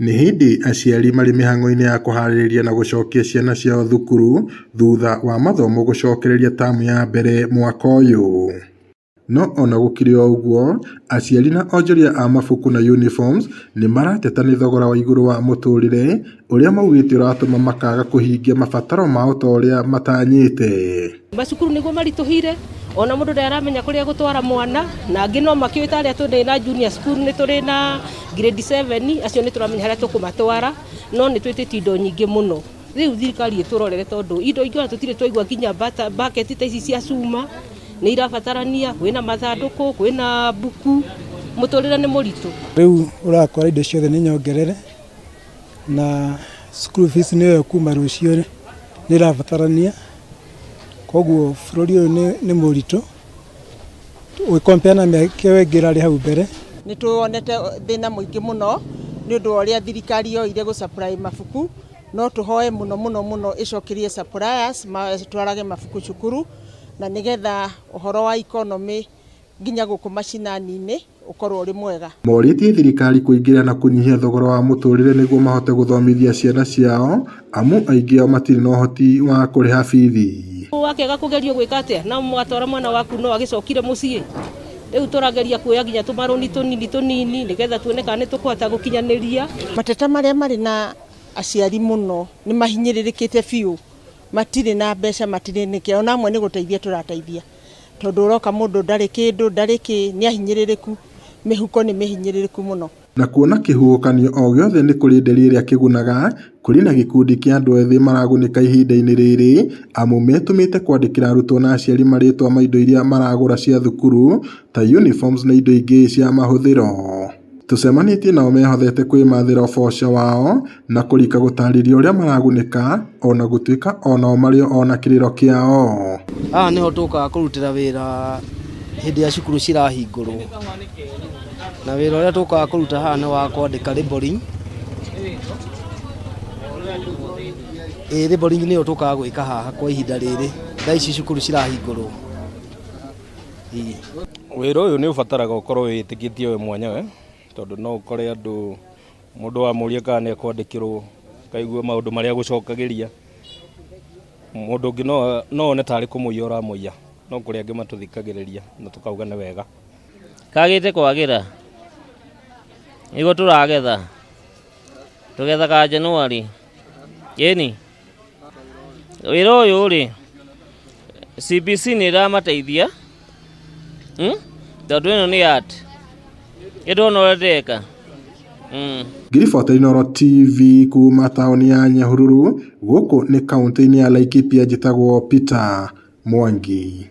Nĩ hĩndĩ aciari marĩ mĩhang'o-inĩ ya kũharĩrĩria na gũcokia ciana ciao thukuru thutha wa mathomo gũcokereria tamu ya mbere mwaka ũyũ. No ona gũkĩrĩ ũguo, aciari na onjoria a mabuku na uniforms nĩmarateta nĩ thogora wa igũrũ wa mũtũrĩre ũrĩa maugĩte ũratũma makaga kũhingia mabataro mao ta ũrĩa matanyĩte. Macukuru nĩguo maritũhire ona mũndũ ndaramenya kũrĩa gũtwara mwana na angĩ no makĩũĩ ta arĩa tũrĩ na junior school nĩ tũrĩ na grade 7 acio nĩ tũramenya harĩa tũkũmatwara no nĩ twĩtĩtie indo nyingĩ mũno. Rĩu thirikari ĩtũrorere tondũ indo ingĩ ona tũtirĩ twaigua nginya bucket ta ici cia cuma nĩ irabatarania, kwĩna mathandũkũ, kwĩna mbuku, mũtũrĩre nĩ mũritũ. Rĩu ũrakora indo ciothe nĩ nyongerere na school fees nĩyo kuma rũciũ nĩ ĩrabatarania, koguo bũrũri ũyũ nĩ mũritũ ũgĩ compare na mĩaka ĩyo ĩngĩ ĩrarĩ hau mbere. Nĩ tuonete thĩna mũingĩ mũno nĩ ũndũ wa ũrĩa thirikari yoire gũ supply mabuku, no tũhoe mũno mũno mũno ĩcokerie suppliers matwarage mabuku cukuru na nĩgetha ũhoro wa economy nginya gũkũ macinani-inĩ ũkorwo ũrĩ mwega. Morĩtie thirikari kũingĩrĩra na kũnyihia thogora wa mũtũrĩre nĩguo mahote gũthomithia ciana ciao amu aingĩ ao matirĩ na ũhoti wa kũrĩha bithi. Wakĩaga kũgerio gwĩka atĩa na mwatwara mwana waku no agĩcokire mũciĩ. Rĩu tũrageria kuoya nginya tũmarũni tũnini tũnini nĩgetha tuone kana nĩ tũkũhota gũkinyanĩria. Mateta marĩa marĩ na aciari mũno nĩ mahinyĩrĩrĩkĩte biũ, matirĩ na mbeca, matirĩ nĩkĩ, ona amwe nĩ gũteithia tũrateithia tondũ ũroka mũndũ ndarĩ kĩndũ, ndarĩ kĩ, nĩ ahinyĩrĩrĩku, mĩhuko nĩ mĩhinyĩrĩrĩku mũno. Na kuona kĩhuhũkanio o gĩothe nĩ kũrĩ nderi ĩrĩa kĩgunaga, kũrĩ na gĩkundi kĩa andũ ethĩ maragunĩka ihinda-inĩ rĩrĩ amu metũmĩte kwandĩkĩra arutwo na aciari marĩtwa ma indo iria maragũra cia thukuru ta uniforms na indo ingĩ cia mahũthĩro. Tũcemanĩtie nao mehothete kwĩmathĩra ũboco wao na kũrika gũtarĩria ũrĩa maragunĩka ona gũtuĩka onao marĩ o na kĩrĩro kĩao. Haha nĩho tũkaga kũrutĩra wĩra hĩndĩ ya cukuru cirahingũrwo, na wĩra ũrĩa tũkaga kũruta haha nĩ wa kwandĩka labeling. Ĩĩ labeling nĩyo tũkaga gwĩka haha kwa ihinda rĩrĩ thaa ici cukuru cirahingũrwo. Ĩĩ. Wĩra ũyũ nĩ ũbataraga ũkorwo wĩĩtĩkĩtie we mwenyewe tondũ no ũkore andũ mũndũ wamũria kana nĩ ekwandĩkĩrwo ũkaigua maũndũ marĩa agũcokagĩria. Mũndũ ũngĩ no one tarĩ kũmũiya ũramũiya, no kũrĩ angĩ matũthikagĩrĩria na tũkauga nĩ wega. Kagĩte kwagĩra nĩguo tũragetha, tũgethaga January ĩni. Wĩra ũyũ rĩ, CBC nĩ ĩramateithia tondũ ĩno nĩ art, nĩ ndĩrona ũrĩa ndĩreka. Ngĩribotera Inooro TV kuma taũni ya Nyahururu gũkũ nĩ kaũntĩ-inĩ ya Laikipia njĩtagwo Peter Mwangi.